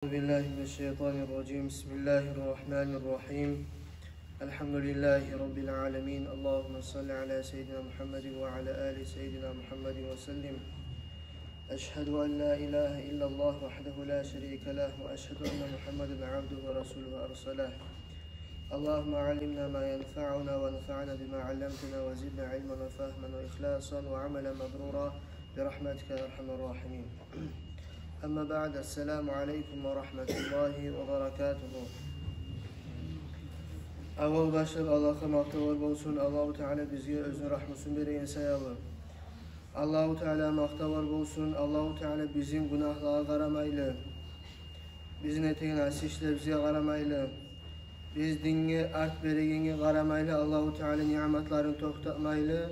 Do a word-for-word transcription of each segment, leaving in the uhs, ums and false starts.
أعوذ بالله من الشيطان الرجيم. بسم الله الرحمن الرحيم. الحمد لله رب العالمين. اللهم صل على سيدنا محمد وعلى آل سيدنا محمد وسلم. أشهد أن لا إله إلا الله وحده لا شريك له، وأشهد أن محمدا عبده ورسوله أرسله. اللهم علمنا ما ينفعنا وانفعنا بما علمتنا وزدنا علما وفهما وإخلاصا وعملا مبرورا برحمتك يا أرحم الراحمين. أما بعد، السلام عليكم ورحمة الله وبركاته. Аввал башлап Аллагьгъа макътавлар болсун, Аллагьу Таала бизге оьзюню рагьмусун береген саялы. Аллагьу Таалагъа макътавлар болсун, Аллагьу Таала бизин гюнагьлагъа къарамайлы, бизин этеген аси ишлерибизге къарамайлы, биз динге арт берегенге къарамайлы, Аллагьу Таала ниъматларын токътатмайлы,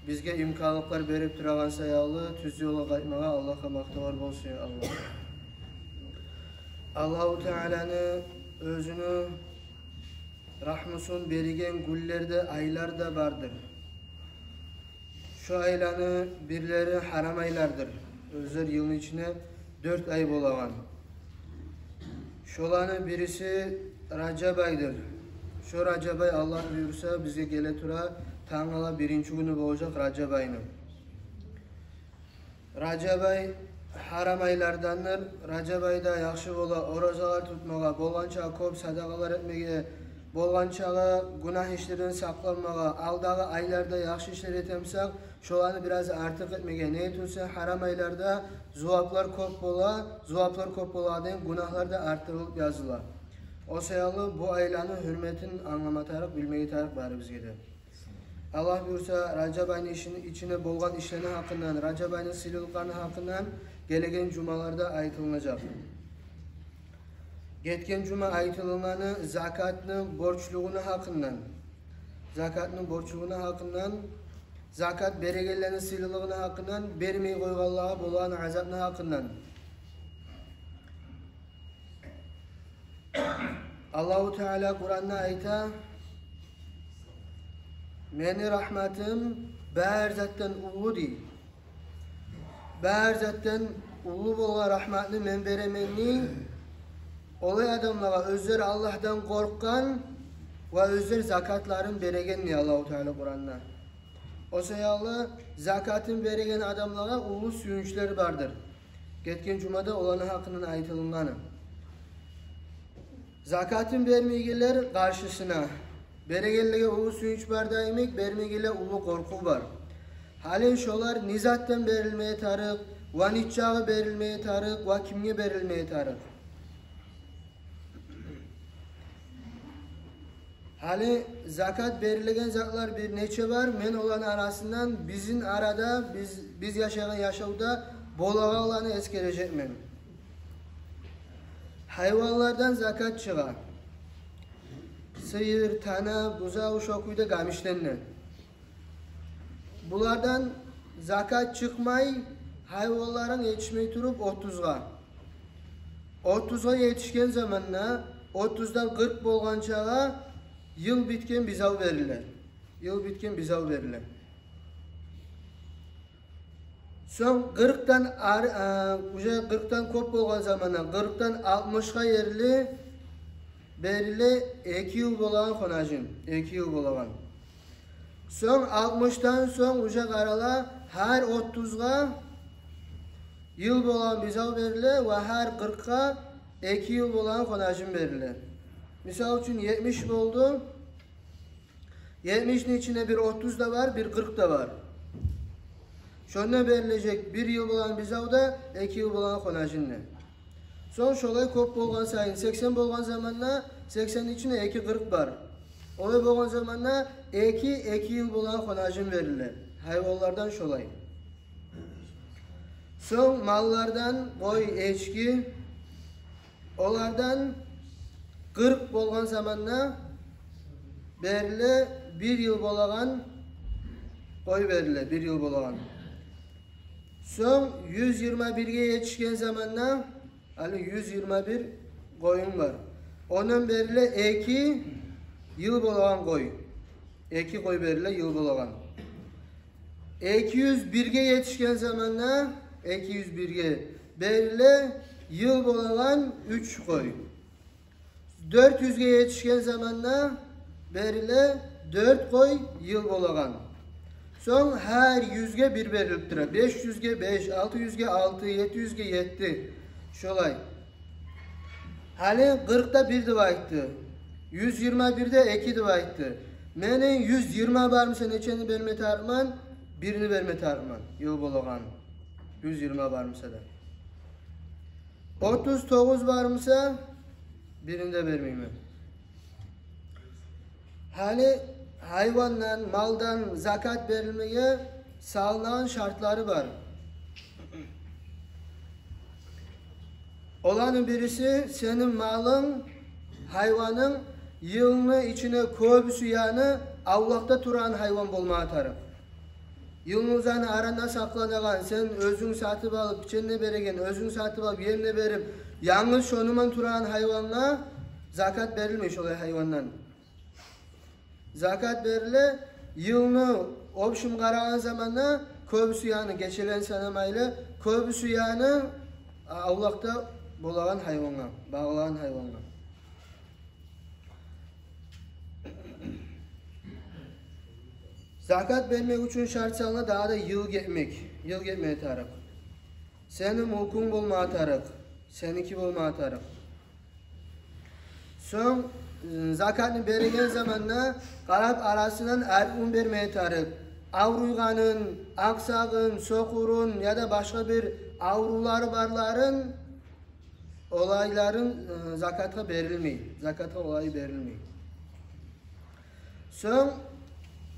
бизге имканлыкълар берип турагъан саялы тюз ёлгъа къайтмагъа Аллагьгъа макътавлар болсун, я Аллагь. Аллагьу Тааланы оьзюню рагьмусун береген гюнлер де, айлар да бардыр. Шо айланы бирлери гьарам айлардыр. Оьзлер йылны ичине дёрт ай болагъан. Шоланы бириси Ражаб айдыр. Шо Ражаб ай, Аллагь буюрса, бизге геле тура, тангала биринчи гюню болажакъ Ражаб айны. Ражаб ай гьарам айлардандыр. Ражаб айда яхшы бола оразалар тутмагъа, болгъанча кёп садагъалар этмеге, болгъанча гюнагь ишлерден сакъланмагъа, алдагъы айларда яхшы ишлер этемсек, шоланы бираз артыкъ этмеге. Неге тюгюл эсе, гьарам айларда зуваплар кёп бола, зуваплар кёп болагъан сайын гюнагьлар да артдырылып языла. О саялы бу айланы гьюрметин англама тарыкъ, билмеге тарыкъ барыбызгъа да. Аллагь буюрса, Ражаб айны ишин-, ичине болгъан ишлени гьакъындан, Ражаб айны сыйлылыкъларыны гьакъындан гелеген жумаларда айтылынажакъ. Гетген жума айтылынгъаны закатны борчлугъуну гьакъындан, закатны борчлугъуну гьакъындан, закат берегенлени сыйлылыгъыны гьакъындан, бермей къойгъанлагъа болагъан азапны гьакъындан. Аллагьу Таала Къуранда айта: «Мени рагьматым бар затдан уллу», — дей. «Бар затдан уллу болгъан рагьматны мен беремен», — дей. «Олай адамлагъа, оьзлер Аллагьдан къоркъгъан ва оьзлер закатларын береген», — дей Аллагьу Таала Къуранда. О саялы закатын береген адамлагъа уллу сююнчлер бардыр. Гетген жумада оланы гьакъындан айтылынгъаны. Закатын бермейгенлер къаршысына, берегенлеге уллу сююнч бар да йимик, бермейгенлеге уллу къоркъув бар. Гьали шолар не затдан берилмеге тарыкъ, ва нечакъы берилмеге тарыкъ, ва кимге берилмеге тарыкъ? Гьали закат берилеген затлар бир нече бар. Мен оланы арасындан бизин арада, биз, биз яшайгъан яшавда болагъанланы эсгережекмен. Гьайванлардан закат чыгъа. Сыйыр, тана, бузав, шо кюйде гамишден де. Булардан закат чыкъмай, гьайванларынг етишмей туруп отузгъа. Отузгъа етишген заманда, отуздан къыркъ болгъанчагъа йыл битген бузав бериле. Йыл битген бузав бериле. Сонг къыркъдан ар-, а, уже къыркъдан кёп болгъан заманда, къыркъдан алтмышгъа ерли бериле эки йыл болагъан хонажын, эки йыл болагъан. Сонг алтмышдан сонг уже къарала, гьар отузгъа йыл болагъан бузав бериле ва гьар къыркъгъа эки йыл болагъан хонажын бериле. Мисал учун, етмиш болду. Етмишни ичинде бир отуз да бар, бир къыркъ да бар. Шонда берилежек бир йыл болагъан бузав да, эки йыл болагъан хонажын да. Сонг шолай кёп болгъан сайын, сексен болгъан заманда сексенни ичинде эки къыркъ бар. Олай болгъан заманда эки, эки йыл болагъан хонажын бериле. Гьайванлардан шолай. Сонг маллардан къой, эчки, олардан къыркъ болгъан заманда бериле бир йыл болагъан къой бериле, бир йыл болагъан. Сонг юз йигирма бирге етишген заманда, гьали юз йигирма бир къоюнг бар. Ондан бериле эки йыл болагъан къой. Эки къой бериле йыл болагъан. Эки юз бирге етишген заманда, эки юз бирге бериле йыл болагъан уьч къой. Дёрт юзге етишген заманда бериле дёрт къой йыл болагъан. Сонг гьар юзге бир берилип тура. Беш юзге беш, алты юзге алты, етти юзге етти. Шолай. Гьали къыркъда бир деп айтды. Юз йигирма бирде эки деп айтды. Мени юз йигирма бар буса, нечени берме тарыкъман? Бирни берме тарыкъман. Йыл болагъан. Юз йигирма бар буса да. Отуз тогъуз бар буса, бирин де бермеймен. Гьали гьайвандан, малдан закат берилмеге салынагъан шартлары бар. Оланы бириси, сени малынг, гьайванынг йылны ичинде кёбюсю яны авлакъда турагъан гьайван болмагъа тарыкъ. Йылны узагъына аранда сакъланагъан, сен оьзюнг сатып алып, бичен де береген, оьзюнг сатып алып, ем де берип, янгыз шонуман турагъан гьайвангъа закат берилмей, шолай гьайвандан. Закат бериле, йылны общем къарагъан заманда кёбюсю яны, гечелени санамайлы, кёбюсю яны авлакъда болагъан гьайвангъа, багъылагъан гьайвангъа. Закат бермек учун шарт салына дагъы да йыл гетмек, йыл гетмеге тарыкъ. Сени мюлкюнг болмагъа тарыкъ, сеники болмагъа тарыкъ. Сонг, э, закатны береген заманда къарап, арасындан арив бермеге тарыкъ. Авруйгъанын, акъсагъын, сокъурун яда башгъа бир аврувлары барларын, олайларын, э, закатгъа берилмей. Закатгъа олай берилмей. Сонг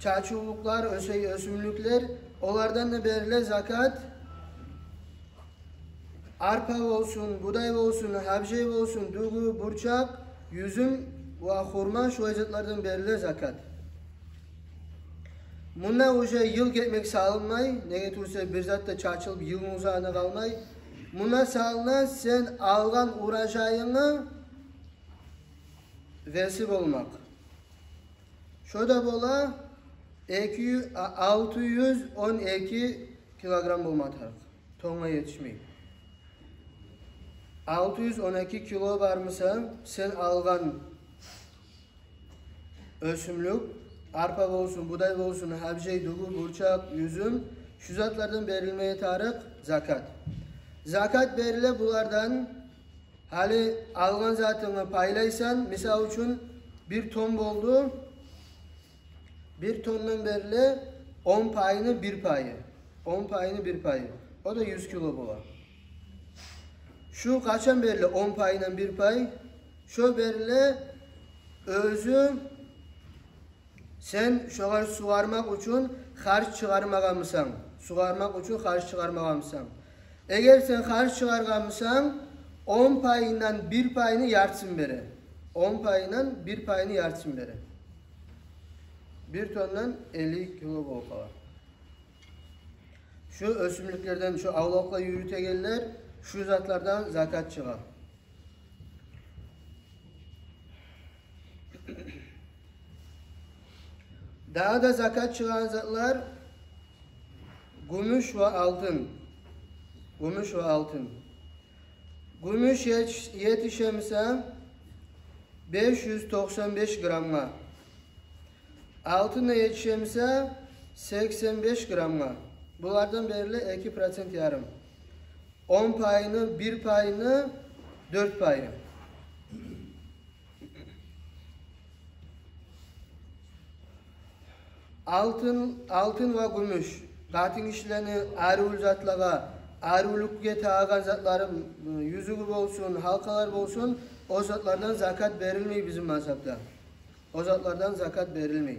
чачывлукълар, оьсе-, оьсюмлюклер, олардан да бериле закат. Арпа болсун, будай болсун, гьабжей болсун, дугу, бурчакъ, юзюм ва хурма, шулай затлардан бериле закат. Мунда уже йыл гетмек салынмай, неге тюгюл де бир зат да чачылып йылны узагъына къалмай. Мунда салына сен алгъан урожайынгны веси болмакъ. Шо да бола эки, а, алты юз он эки килограмм болма тарыкъ. Тонгъа етишмей. Алты юз он эки кило бар буса, сен алгъан оьсюмлюк, арпа болсун, будай болсун, гьабжей, дугу, бурчакъ, юзюм, шу затлардан берилмеге тарыкъ закат. Закат бериле булардан. Гьали алгъан затынгны пайлайсан, мисал учун, бир тонн болду. Бир тонндан бериле он пайыны бир пайы. Он пайыны бир пайы. О да юз кило бола. Шу къачан бериле? Он пайындан бир пай. Шо бериле оьзю сен шогъар сугъармакъ учун харж чыгъармагъан бусанг, сугъармакъ учун харж чыгъармагъан бусанг. Эгер сен харж чыгъаргъан бусанг, он пайындан бир пайыны яртысын бере. Он пайындан бир пайыны яртысын бере. Бир тонндан элли кило болуп къала. Шу оьсюмлюклерден, шу авлакъла юрютегенлер, шу затлардан закат чыгъа. Дагъы да закат чыгъагъан затлар гюмюш ва алтын. Гюмюш ва алтын. Гюмюш етиш-, етишемиса беш юз токъсан беш граммгъа. Алтын да етишемиса сексен беш граммгъа. Булардан бериле эки процент ярым. Он пайыны бир пайыны дёрт пайы. Алтын, алтын ва гюмюш. Къатынгишилени аривлю затлагъа, аривлюкге тагъагъан затлары, юзюгю болсун, гьалкъалар болсун, о затлардан закат берилмей бизин мазгьабда. О затлардан закат берилмей.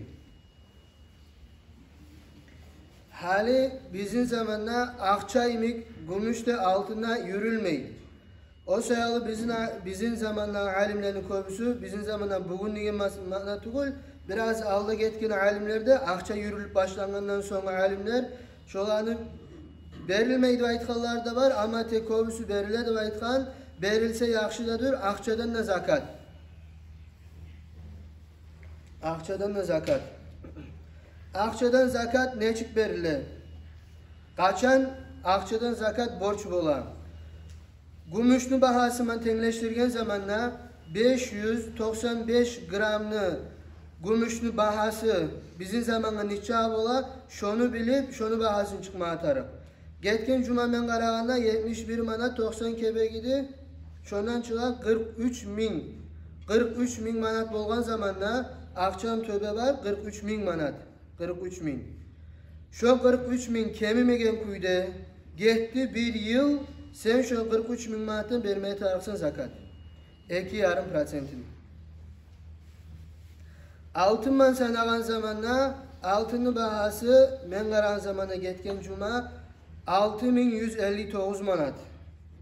Гьали бизин заманда акъча йимик гюмюш де, алтын да юрюлмей. О саялы бизин а-, бизин заманда алимлени кёбюсю, бизин заманда бугюн деген мас-, маъна тюгюл, бираз алда гетген алимлер де, акъча юрюлюп башлангъандан сонг алимлер, шоланы берилмей деп айтгъанлар да бар, амма тек кёбюсю бериле деп айтгъан, берилсе яхшы да дюр, акъчадан да закат. Акъчадан да закат. Акъчадан закат нечик бериле? Къачан акъчадан закат борч бола? Гюмюшню багьасы ман тенглешдирген заманда беш юз токъсан беш граммны гюмюшню багьасы бизин заманда нече бола, шону билип, шону багьасын чыкъмагъа тарыкъ. Гетген жума мен къарагъанда етмиш бир манат токъсан кепек эди. Шондан чыгъа къыркъ уьч минг. Къыркъ уьч минг манат болгъан заманда акъчам тёбе бар, къыркъ уьч минг манат. Къыркъ уьч минг. Шо къыркъ уьч минг кемимеген кюйде гетди бир йыл, сен шо къыркъ уьч минг манатдан бермеге тарыкъсан закат. Эки ярым процентин. Алтын ман санагъан заманда, алтынны багьасы мен къарагъан заманда гетген жума алты минг юз элли тогъуз манат.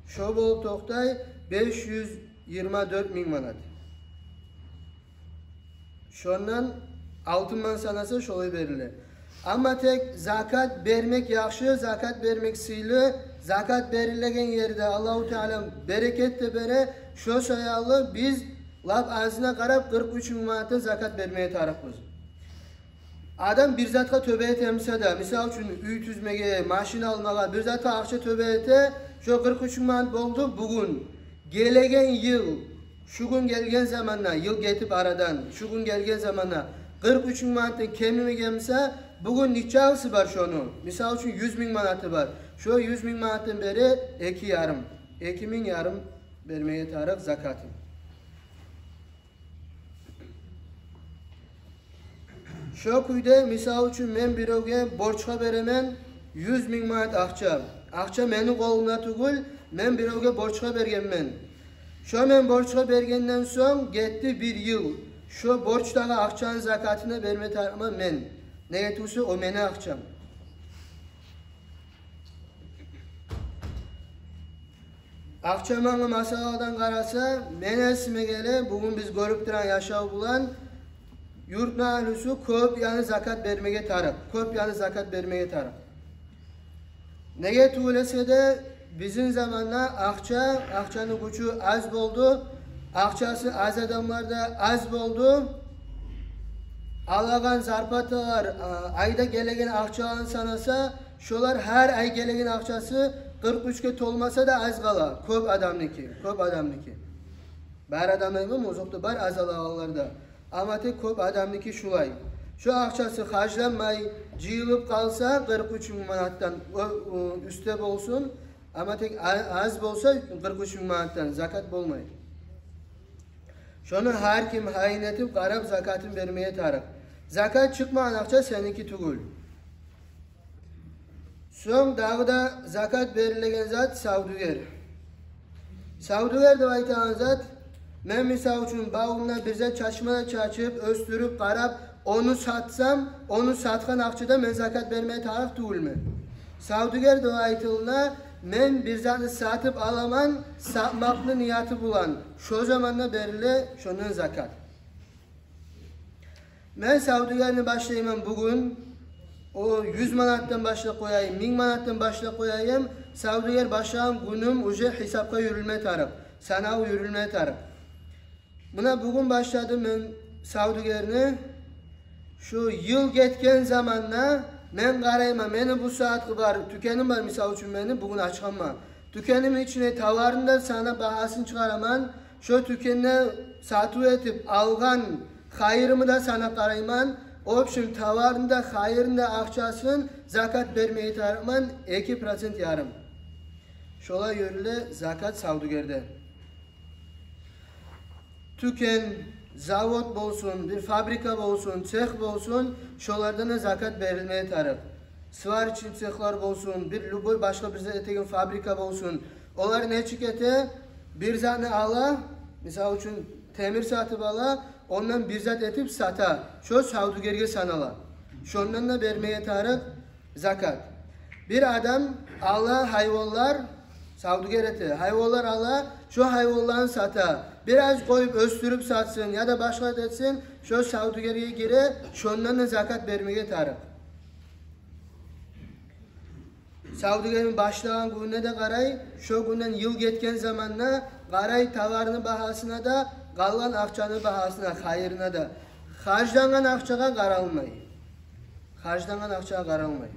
Шо болуп токътай беш юз йигирма дёрт минг манат. Шондан алтын ман санаса, шолай бериле. Амма тек закат бермек яхшы, закат бермек сыйлы, закат берилеген ерде Аллагьу Таала берекет де бере, шо саялы биз лап азына къарап къыркъ уьч минг манатдан закат бермеге тарыкъбыз. Адам бир затгъа тёбе этемиса да, мисал учун, уьй тюзмеге, машина алмагъа, бир затгъа акъча тёбе эте, шо къыркъ уьч минг манат болду бугюн. Гелеген йыл, шу гюн гелген заманда, йыл гетип арадан, шу гюн гелген заманда къыркъ уьч минг манатдан кемимегенмиса, бугюн нечагъысы бар шону? Мисал учун, юз минг манаты бар. Шо юз минг манатдан бере эки ярым, эки минг ярым бермеге тарыкъ закатын. Шо кюйде, мисал учун, мен биревге борчгъа беремен юз минг манат акъча. Акъча мени къолумда тюгюл, мен биревге борчгъа бергенмен. Шо мен борчгъа бергенден сонг гетди бир йыл. Шо борчдагъы акъчаны закатын берме тарыкъман мен. Неге тюгюл эсе, о мени акъчам. Акъча мангы масъаладан къараса, мени эсиме геле, бугюн биз гёрюп турагъан яшав булан юртну агьлюсю кёп яны закат бермеге тарыкъ, кёп яны закат бермеге тарыкъ. Неге тюгюл эсе де, бизин заманда акъча, акъчаны гючю аз болду, акъчасы аз адамлар да аз болду. Алагъан зарплаталар, а, айда гелеген акъчаланы санаса, шолар гьар ай гелеген акъчасы къыркъ уьчге толмаса да аз къала. Кёп адамныки, кёп адамныки. Бар адам эми, озокъда, бар аз алагъанлар да. Амма тек кёп адамныки шулай. Шо акъчасы харжланмай, жыйылып къалса, къыркъ уьч минг манатдан о, о, уьстде болсун, амма тек а-, аз болса, къыркъ уьч минг манатдан закат болмай. Шону гьар ким гьайын этип къарап закатын бермеге тарыкъ. Закат чыкъмагъан акъча сеники тюгюл. Сонг дагъы да закат берилеген зат савдюгер. Савдюгер деп айтагъан зат, мен, мисал учун, бавумда бир зат чачма да чачып, оьсдюрюп, къарап, ону сатсам, ону сатгъан акъчадан мен закат бермеге тарыкъ тюгюлмен. Савдюгер деп айтылына, мен бир затны сатып аламан, сатмакъны нияты булан, шо заманда бериле шондан закат. Мен савдюгерни башлайман бугюн, о юз манатдан башлап къояйым, минг манатдан башлап къояйым, савдюгер башлагъан гюнюм уже гьисапгъа юрюлме тарыкъ, санав юрюлме тарыкъ. Муна бугюн башладым мен савдюгерни. Шу йыл гетген заманда мен къарайман, мени бу сагьатгъы бар тюкеним бар, мисал учун, мени бугюн ачгъанман. Тюкенимни ичине товарны да санап, багьасын чыгъараман. Шо тюкенде сатыв этип алгъан хайырымны да санап къарайман. В общем, товарны да, хайырны да акъчасын закат бермеге тарыкъман, эки процент ярым. Шолай юрюле закат савдюгерде. Тюкен, завод болсун, бир фабрика болсун, цех болсун, шолардан да закат берилмеге тарыкъ. Сварочный цехлар болсун, бир любой башгъа бир зат этеген фабрика болсун. Олар нечик эте? Бир затны ала, мисал учун, темир сатып ала, ондан бир зат этип сата. Шо савдюгерге санала. Шондан да бермеге тарыкъ закат. Бир адам ала гьайванлар, савдюгер эте, гьайванлар ала, шо гьайванларын сата. Бираз къоюп, оьсдюрюп сатсын яда башгъа зат этсин, шо савдюгерге гире, шондан да закат бермеге тарыкъ. Савдюгерни башлагъан гюнюне де къарай, шо гюнден йыл гетген заманда къарай товарны багьасына да, къалгъан акъчаны багьасына, хайырына да. Харжлангъан акъчагъа къаралмай. Харжлангъан акъчагъа къаралмай.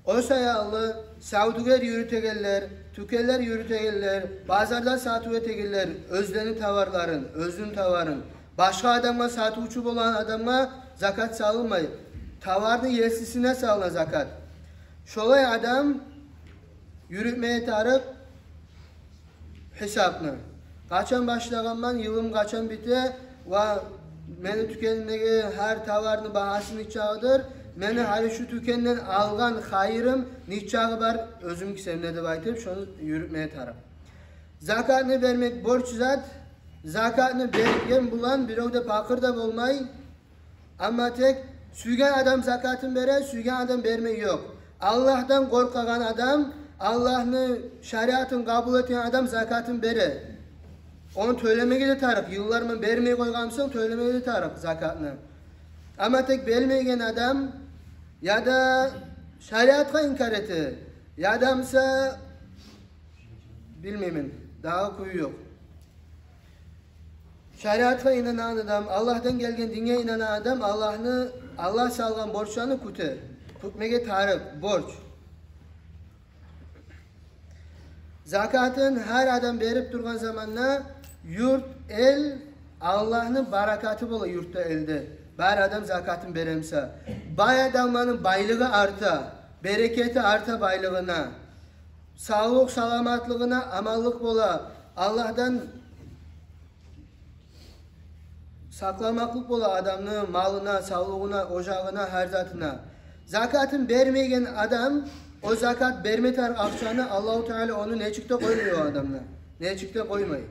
О саялы савдюгер юрютегенлер, тюкенлер юрютегенлер, базарда сатыв этегенлер оьзлени товарларын, оьзюню товарын башгъа адамгъа, сатывчу болгъан адамгъа закат салынмай. Товарны есисине салына закат. Шолай адам юрютмеге тарыкъ гьисапны. Къачан башлагъанман, йылым къачан бите ва мени тюкенлеге гьар товарны багьасы нечагъыдыр, мени гьали шу тюкенден алгъан хайырым нечагъы бар оьзюм кисемде деп айтып, шону юрютмеге тарыкъ. Закатны бермек борч зат. Закатны берген булан бирев де пакъыр да болмай. Амма тек сюйген адам закатын бере, сюйген адам бермек ёкъ. Аллагьдан къоркъагъан адам, Аллагьны шариатын къабул этген адам закатын бере. Ону тёлемеге де тарыкъ. Йыллар булан бермей къойгъан сонг, тёлемеге де тарыкъ закатны. Амма тек бермейген адам яда шариатгъа инкар эте, яда буса, билмеймен, дагъы кюю ёкъ. Шариатгъа инанагъан адам, Аллагьдан гелген динге инанагъан адам Аллагьны, Аллагь салгъан борчланы кюте. Кютмеге тарыкъ, борч. Закатын гьар адам берип тургъан заманда юрт, эл Аллагьны баракаты бола юртда, элде. Бар адам закатын бере буса, бай адамланы байлыгъы арта, берекети арта байлыгъына. Савлукъ-саламатлыгъына аманлыкъ бола, Аллагьдан сакъламакълыкъ бола адамны малына, савлугъуна, ожагъына, гьар затына. Закатын бермейген адам, о закат берме тарыкъ акъчаны, Аллагьу Таала ону нечик де къоймай о адамны. Нечик де къоймай.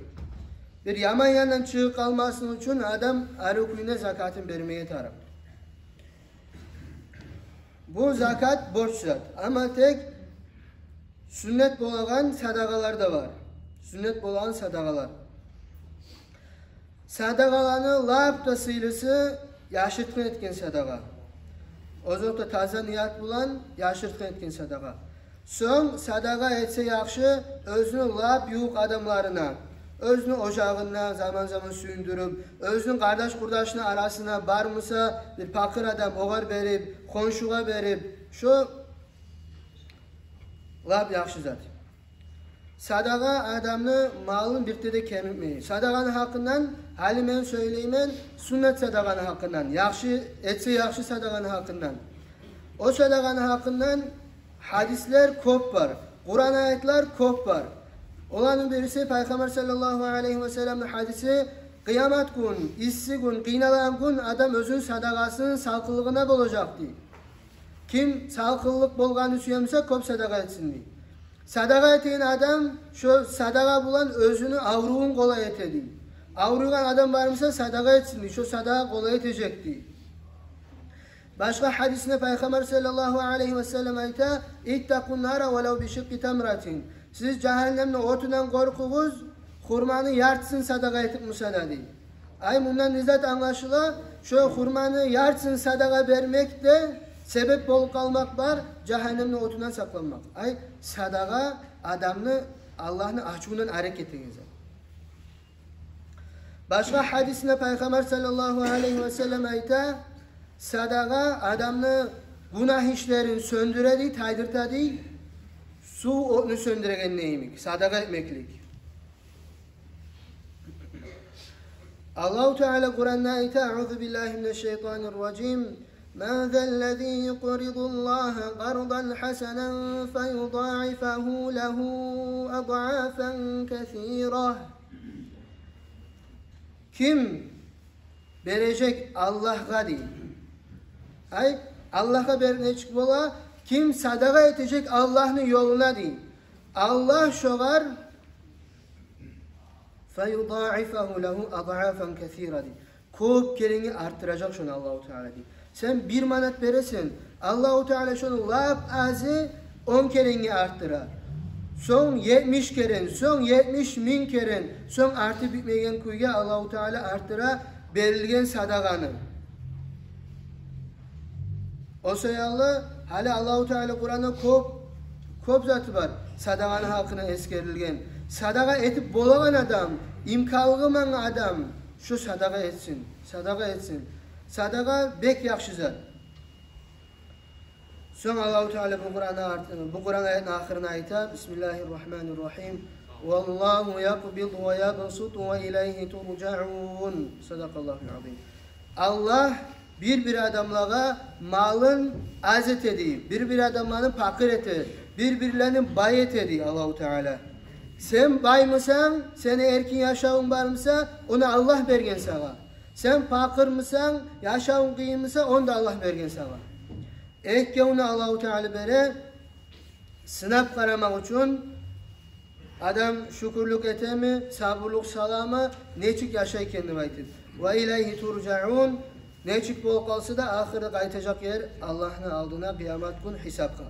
Бир яман яндан чыгъып къалмасын учун адам арив кюйде закатын бермеге тарыкъ. Бу закат борч зат. Амма тек сюннет болагъан садагъалар да бар. Сюннет болагъан садагъалар. Садагъаланы лап да сыйлысы яшыртгъын этген садагъа. Озокъда, таза ният булан яшыртгъын этген садагъа. Сонг садагъа этсе яхшы оьзюню лап ювукъ адамларына, оьзюню ожагъына заман-заман сююндюрюп, оьзюню къардаш-къурдашыны арасына бар буса бир пакъыр адам, огъар берип, хоншугъа берип, шо лап яхшы зат. Садагъа адамны малын бирте де кемитмей. Садагъаны гьакъындан, гьали мен сёйлеймен сюннет садагъаны гьакъындан, яхшы, этсе яхшы садагъаны гьакъындан. О садагъаны гьакъындан гьадислер кёп бар, Къуран аятлар кёп бар. Оланы бириси Пайхаммар саллаллагьу алайгьи васалламны гьадиси: «Къыямат гюн, исси гюн, къыйналагъан гюн адам оьзюню садагъасыны салкъынлыгъына болажакъ», — дей. Ким салкъынлыкъ болгъанны сюе буса, кёп садагъа этсин, дей. Садагъа этеген адам шо садагъа булан оьзюню аврувун къолай эте, дей. Авруйгъан адам бар буса, садагъа этсин, дей. Шо садагъа къолай этежек, дей. Башгъа гьадисинде Пайхаммар саллаллагьу алайгьи васаллам айта: «Иттакъун нара валав бишикъкъи тамратин». Сиз жагьаннемни отундан къоркъугъуз, хурманы яртысын садагъа этип буса да, дей. Ай, мундан не зат англашыла? Шо хурманы яртысын садагъа бермек де себеп болуп къалмакъ бар жагьаннемни отундан сакъланмакъ. Ай, садагъа адамны Аллагьны ачувундан арек этеген зат. Башгъа гьадисинде Пайхаммар саллаллагьу алайгьи васаллам айта: «Садагъа адамны гюнагь ишлерин сёндюре, дей, тайдырта, дей, сув отну сёндюрегенде йимик». Садагъа этмеклик. Аллагьу Таала Къуранда айта: «Аузу биллагьи минаш шайтанир ражим. Ман заллази юкъридуллагьа къардан хасанан фаюдагьифагьу лагьу адъафан касира». Ким бережек Аллагьгъа, дей. Ай, Аллагьгъа бермеклик бола, ким садагъа этежек Аллагьны ёлуна, дей. Аллагь шогъар фаюдагьифагьу лагьу адъафан касира, дей. Кёп керенге артдыражакъ шону Аллагьу Таала, дей. Сен бир манат бересен, Аллагьу Таала шону лап азы он керенге артдыра. Сонг етмиш керен, сонг етмиш минг керен, сонг артып битмейген кюйге Аллагьу Таала артдыра берилген садагъаны. О саялы гьали Аллагьу Таала Къуранда кёп, кёп заты бар садагъаны гьакъына эсгерилген. Садагъа этип болагъан адам, имканлыгъы болгъан адам шо садагъа этсин, садагъа этсин. Садагъа бек яхшы зат. Сонг Аллагьу Таала бу Къуран арт-, бу Къуран аятны ахырына айта: «Бисмиллагьи ррагьмани ррагьим. Валлагьу якъбиду ва ябсуту ва илайгьи туржаун». Садакъаллагьул азим. Аллагь бир-бир адамлагъа малын аз эте дей, бир-бир адамланы пакъыр эте, бир-бирлени бай эте дей Аллагьу Таала. Сен баймысан, сени эркин яшавунг бармыса, ону Аллагь берген сагъа. Сен пакъырмысан, яшавунг къыйынмыса, ону да Аллагь берген сагъа. Экевню Аллагьу Таала бере, сынап къарамакъ учун, адам шюкюрлюк этеми, сабурлукъ саламы, нечик яшай экен деп айтып. «Ва илайгьи туржаун», нечик болуп къалса да, ахырда къайтажакъ ер Аллагьны алдына, къыямат гюн гьисапгъа.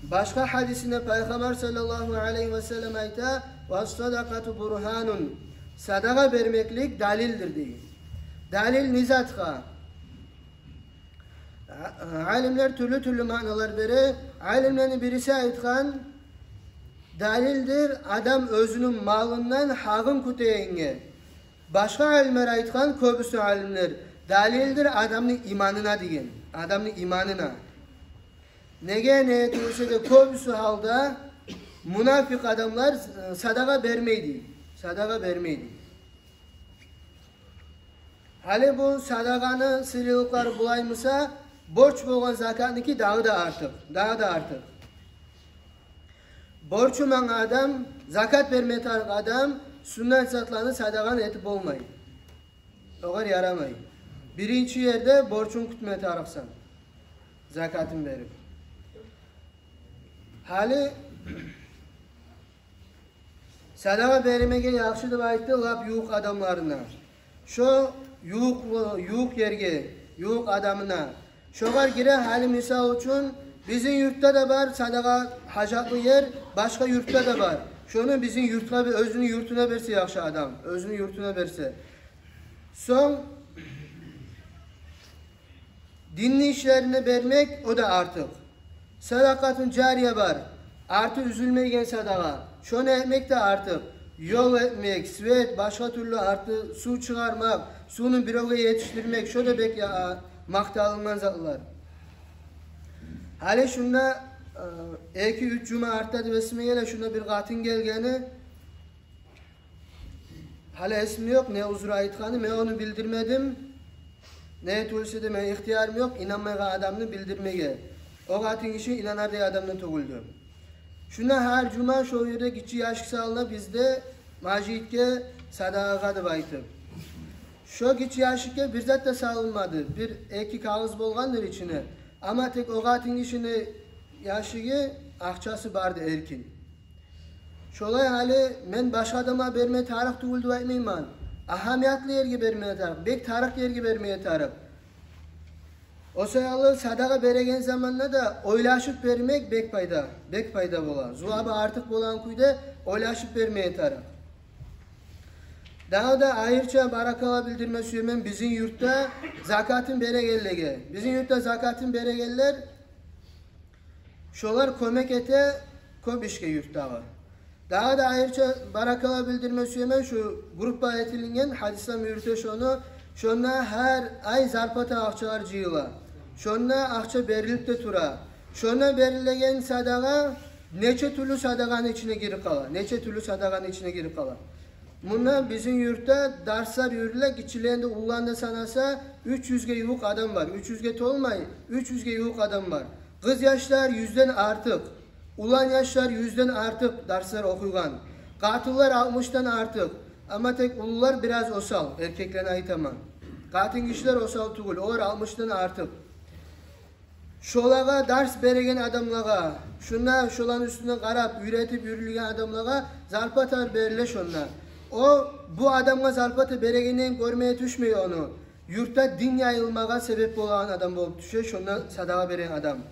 Башгъа гьадисинде Пайхаммар саллаллагьу алайгьи ва саллам айта: «Вас-садакъату бургьанун». Садагъа бермеклик далилдир дей. Далил не затгъа? А-, алимлер тюрлю-тюрлю маъналар бере. Алимлени бириси айтгъан: «Далилдир адам оьзюню малындан гьакъын кютегенге». Башгъа алимлер айтгъан, кёбюсю алимлер: «Далилдир адамны иманына», – деген. Адамны иманына. Неге, не этилсе де, кёбюсю гьалда мунафикъ адамлар, э, садагъа бермейди. Садагъа бермейди. Гьали бу садагъаны сыйлылыкълары булаймыса, борч болгъан закатныки дагъы да артыкъ, дагъы да артыкъ. Борчу ман адам, закат берме тарыкъ адам, суннат затланы садагъаны этип болмай. Огъар ярамай. Биринчи ерде борчун кютме тарыкъсан, закатын берип. Гьали садагъа бермеге яхшы деп айтды лап ювукъ адамларына. Шо ювукъ, ювукъ ерге, ювукъ адамына. Шогъар гире. Гьали, мисал учун, бизин юртда да бар садагъа гьажатлы ер, башгъа юртда да бар. Шону бизин юртгъа бе-, оьзюню юртуна берсе яхшы адам, оьзюню юртуна берсе. Сонг динни ишлерине бермек, о да артыкъ. Садакъатун жария бар, арты уьзюлмейген садагъа. Шону этмек де артыкъ. Ёл этмек, свет, башгъа тюрлю арты сув чыгъармакъ, сувну биревге етишдирмек, шо да бек я-, макъталынгъан затлар. Гьали шунда, э, эки-уьч жума артда деп эсиме геле, шунда бир къатын гелгени, гьали эсимде ёкъ не узру айтгъаны, мен ону билдирмедим. Не тюгюлсе де, мени ихтиярым ёкъ инанмайгъан адамны билдирмеге. О къатын гиши инанардай адам да тюгюлдю. Шунда гьар жума шо ерде гиччи ящик салына бизде, межитге садагъагъа деп айтып. Шо гиччи ящикге бир зат да салынмады. Бир-эки кагъыз болгъандыр ичинде. Амма тек о къатын гишини ящиги, акъчасы барды эркин. Шолай гьали мен башгъа адамгъа берме тарыкъ тюгюл деп айтмайман. Агьамиятлы ерге берме тарыкъ, бек тарыкъ ерге берме тарыкъ. О саялы садагъа береген заманда да ойлашып бермек бек пайда, бек пайда бола. Зувабы артыкъ болагъан кюйде ойлашып берме тарыкъ. Дагъы да айрыча баракалла билдирме сюемен бизин юртда закатын берегенлеге. Бизин юртда закатын берегенлер, шолар кёмек эте кёп ишге юртдагъы. Дагъы да айрыча баракалла билдирме сюемен шу группа этилинген, гьадислам юрюте шону. Шонда гьар ай зарплата акъчалар жыйыла. Шонда акъча берилип де тура. Шонда берилеген садагъа нече тюрлю садагъаны ичине гирип къала. Нече тюрлю садагъаны ичине гирип къала. Мунда бизин юртда дарслар юрюле, гиччилени де, уллуланы да санаса, уьч юзге ювукъ адам бар. Уьч юзге толмай, уьч юзге ювукъ адам бар. Къыз яшлар юзден артыкъ, улан яшлар юзден артыкъ дарслар охуйгъан. Къатынлар алтмышдан артыкъ. Амма тек уллулар бираз осал, эркеклени айтаман. Къатын гишилер осал тюгюл, олар алтмышдан артыкъ. Шолагъа дарс береген адамлагъа, шунда шоланы уьстюне къарап, уьйретип юрюлген адамлагъа зарплата бериле шонда. О бу адамгъа зарплата берегенден гёрмеге тюшмей ону. Юртда дин яйылмагъа себеп болагъан адам болуп тюше шонда садагъа берген адам.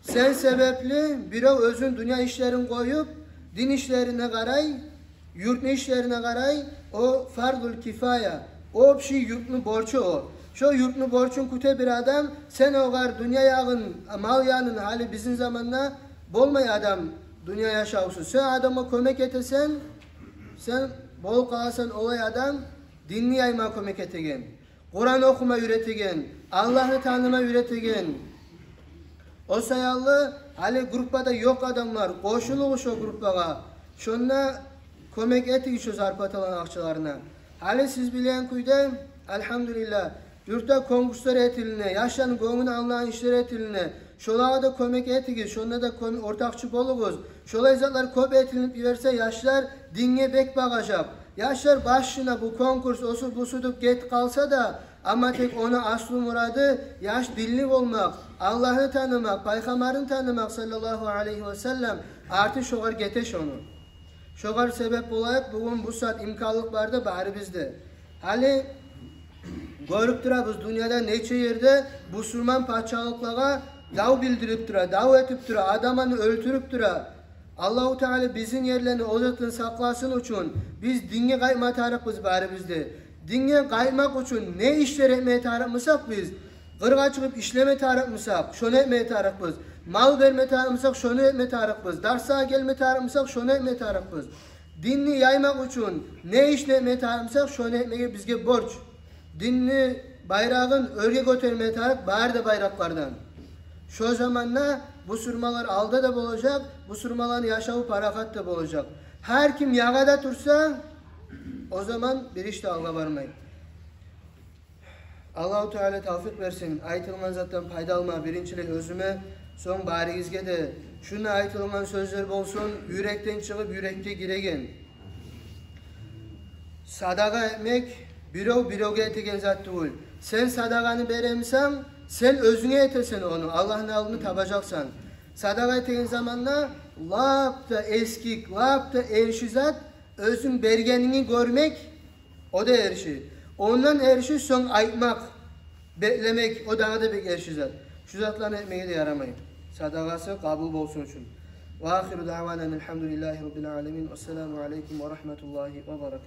Сен себепли бирев оьзюню дюнья ишлерин къоюп, дин ишлерине къарай, юртну ишлерине къарай, о фарзул кифая, общий юртну борчу о. Шо юртну борчун кюте бир адам, сен огъар дюнья ягъын, мал янын, гьали бизин заманда болмай адам дюнья яшавсуз. Сен адамгъа кёмек этесен, сен болуп къаласан олай адам, динни яйма кёмек этеген, Къуран охума уьйретеген, Аллагьны таныма уьйретеген, О саялы гьали группада ёкъ адамлар, къошулугъуз шо группагъа. Шонда кёмек этигиз шо зарплаталаны акъчаларына. Гьали сиз билген кюйде, альгьамдулиллагь, юртда конкурслар этилине, яшланы гёнгюн алынагъан ишлер этилине. Шолагъа да кёмек этигиз, шонда да кём-, ортакъчы болугъуз. Шолай затлар кёп этилинип йиберсе, яшлар динге бек багъажакъ. Яшлар башына бу конкурс, осу-бусу деп гетип къалса да, амма тек ону аслу мурады яш динли болмакъ, Аллагьны танымакъ, Пайхаммарны танымакъ, саллаллагьу алайгьи ва саллам, арты шогъар гете шону. Шогъар себеп болайыкъ, бугюн бу сагьат имканлыкъ бар да барыбызда. Гьали гёрюп турабыз, дюньяда нече ерде бусурман пачалыкълагъа дав билдирип тура, дав этип тура, адамланы оьлтюрюп тура. Аллагьу Таала бизин ерлени о затдан сакъласын учун биз динге къайтма тарыкъбыз барыбыз да. Динге къайтмакъ учун не ишлер этме тарыкъмысакъ биз, къыргъа чыгъып ишлеме тарыкъмысакъ, шону этме тарыкъбыз. Мал берме тарыкъмысакъ, шону этме тарыкъбыз. Дарсгъа гелме тарыкъмысакъ, шону этме тарыкъбыз. Динни яймакъ учун не ишни этме тарыкъмысакъ, шону этмеге бизге борч. Динни байрагъын оьрге гётерме тарыкъ бары да байракълардан. Шо заманда бусурманлар алда да болажакъ, бусурманланы яшаву парахат да болажакъ. Гьар ким ягъада турса, о заман бир иш де алгъа бармай. Аллагьу Таала тавфикъ берсин айтылгъан затдан пайдаланма, биринчилей оьзюме, сонг баригизге де. Шунда айтылгъан сёзлер болсун юрекден чыгъып, юрекге гиреген. Садагъа этмек бирев биревге этеген зат тюгюл. Сен садагъаны беремисен, сен оьзюнге этесен ону, Аллагьны алдында табажакъсан. Садагъа этеген заманда лап да эсгик, лап да эрши зат оьзюнг бергенинги гёрмек, о да эрши. Ондан эрши сонг айтмакъ, беклемек, о дагъы да бек эрши зат. Шу затланы этмеге де ярамай, садагъасы къабул болсун учун. Ва ахиру даъвана анил гьамдулиллагьи раббил аламин. Вассаламу алайкум ва рагьматуллагьи ва баракатугь.